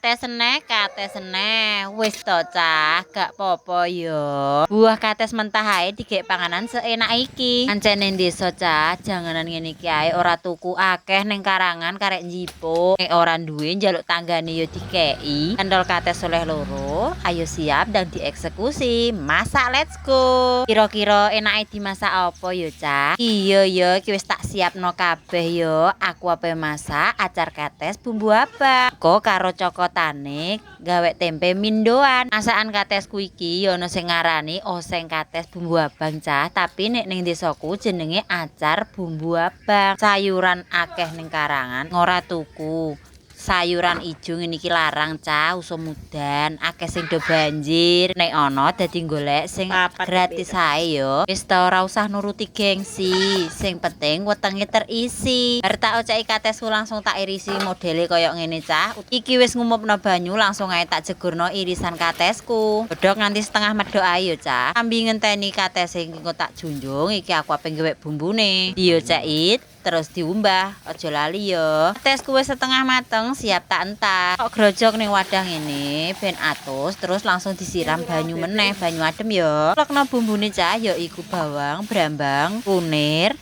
Kates eneh, kates eneh. Wis to, Cah, gak popo yo. Buah kates mentah ae digek panganan seenak iki. Ancene desa, Cah, janganan ngene iki ae ora tuku, akeh ning karangan karek njipuk. Nek ora duwe, njaluk tanggane yo dikeki. Pentol kates oleh loro, ayo siap dan dieksekusi. Masak, let's go. Kira-kira enake dimasak apa yo, Cah? Iya yo, iki wis tak siapno kabeh yo. Aku ape masak acar kates bumbu abang. Kok karo cokotane gawe tempe mindoan. Masakan katesku iki yo ana sing ngarani oseng kates bumbu abang, Cah, tapi nek ning desaku jenenge acar bumbu abang. Sayuran akeh ning karangan, ora tuku. Sayuran ijo ngene iki larang, Cah, usum udan, akeh sing do banjir. Nek ana dadi golek sing Papat gratis ae yo. Wis ta, ora usah nuruti gengsi, sing penting wetenge terisi. Bar tak oceki katesku, langsung tak irisi modele koyo ngene, Cah. Iki wis ngumupno banyu, langsung ae tak jegurno irisan katesku. Godhog nganti setengah medhok ae yo, Cah. Sambi ngenteni katese engko tak junjung, iki aku ape gawe bumbune. Dioceki terus diumbah, aja lali yo. Katesku wis setengah mateng, siap tak entas. Kok grojok ning wadah ngene ben atus, terus langsung disiram banyu meneh, banyu adem yo. Plekno bumbune, Cah, ya iku bawang, brambang, kunir,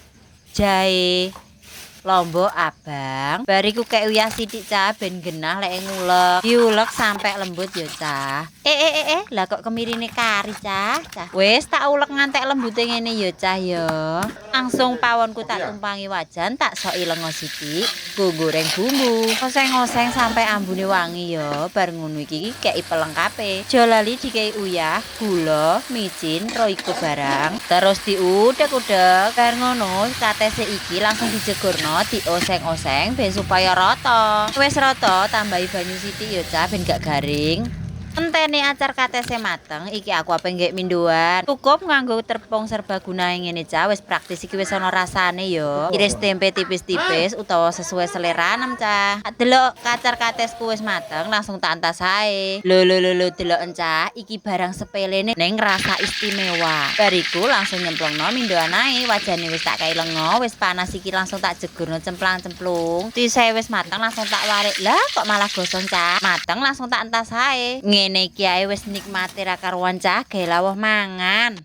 jahe, lombok abang. Bar iku kek uyah sithik, Cah, ben genah lek ngulek. Diulek sampai lembut yo, Cah. Eh eh eh eh, lah kok kemirine kari, Cah, Cah. Wis tak ulek ngantek lembute ngene yo, Cah, yo. Langsung pawonku tak tumpangi wajan, tak soki lenga sithik, go goreng bumbu. Oseng-oseng sampai ambune wangi yo. Bar ngono iki kei pelengkape. Aja lali dikei uyah, gula, micin, Royco barang. Terus diudek-udek. Bar ngono katese iki langsung dijegurno, dioseng-oseng ben supaya rata. Wis rata, tambahi banyu sithik yo, Cah, ben gak garing. Enteni acar katese mateng, iki aku ape nggek mindoan. Cukup nganggo tepung serbaguna ngene, Cah, wis praktis, iki wis ana rasane yo. Iris tempe tipis-tipis utawa sesuai selera nem, Cah. Delok acar katesku wis mateng, langsung tak entas ae. Lho lho lho lho, deloken, Cah, iki barang sepele ning rasa istimewa. Bar iku langsung nyemplungno mindoan ae, wajane wis tak kei lenga, wis panas iki langsung tak jegurno cemplang-cemplung. Tise wis mateng, langsung tak warik. Lah kok malah gosong, Cah. Mateng, langsung tak entas ae. Ngene iki ae wis nikmate ra karuan, Cah, gawe lawuh mangan.